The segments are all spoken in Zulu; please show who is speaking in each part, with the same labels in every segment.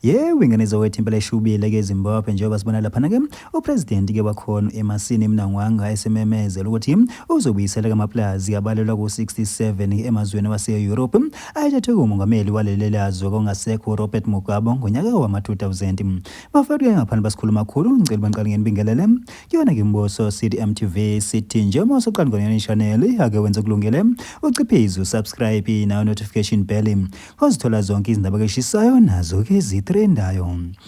Speaker 1: Yebo, ingane zawethu impela ishubile ke eZimbabwe njengoba sibona laphana ke upresident ke wakhona uEmmerson Mnangagwa esememezela ukuthi uzobuyisela kamapulazi abalelwa ku-67 emazweni wase-Europe ayethethwe kumongameli waleli lazwe kongasekho uRobert Mugabe ngonyaka wama-2000. Bafethu ke ngaphandle basikhuluma kakhulu ngicela banqale ngenibingelele kuyona ke Mboso City MTV sithi nje uma usuqala ngonyana channel ake wenze kulungele uciphize usubscribe nayo notification bell Ozithola zonke izindaba keshisayo nazo ke zitrendayo.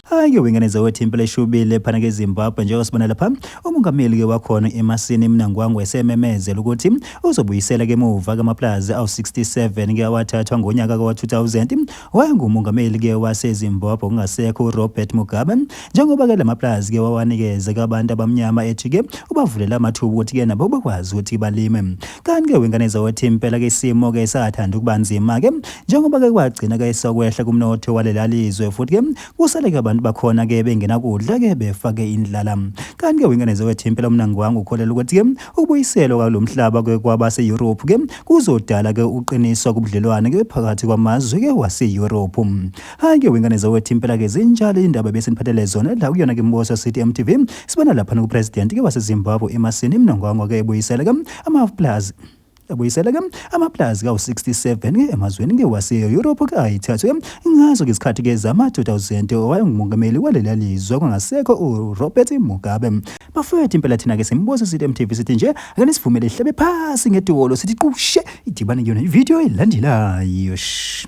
Speaker 1: Hayi ke wengane zawethu impela eshubile phana ke Zimbabwe njengoba sibona lapha umongameli ke wakhona eMasini Mnangagwa esememezela ukuthi uzobuyisela ke emuva kamaplazi awu-67 ke awathathwa ngonyaka ka-2000 wayengumongameli ke waseZimbabwe kungasekho uRobert Mugabe njengoba ke lamaplazi ke wawanikeze kabantu abamnyama ethi ke ubavulela amathuba ukuthi ke nabo bakwazi ukuthi balime. Kanti ke wengane zawethi impela ke isimo ke sathanda ukuba nzima ke njengoba ke kwagcina ke sokwehla kumnotho walela lizwe futhi ke kusale ke abantu bakhona ke bengenakudla ke befake indlala. Kanti ke wengane zawethi impela uMnangagwa ukholelwa ukuthi ke ukubuyiselwa kwalo mhlaba ke kwabase-Europe ke kuzodala ke uqiniswa kubudlelwane ke phakathi kwamazwe ke wase-Europe. Hayi ke wengane zawethu impela ke zinjalo indaba besiniphathele zona la kuyona ke Mboso City MTV sibona lapha ku president ke waseZimbabwe Emmerson Mnangagwa ke ebuyisela ke ama-plus ebuyisela ke amaplazi kawu-67 ke emazweni ke wase-Europe ke ayithathwe ngazo ke isikhathi ke zama-2000 owayengumongameli waleliya lizwe kwangasekho uRobert Mugabe. Bafowethu impela thina ke simbuzo sithi MTV sithi nje ake nisivumele ihlabe phasi ngedolo sithi qushe idibane kuyona ividiyo elandelayo. Shh.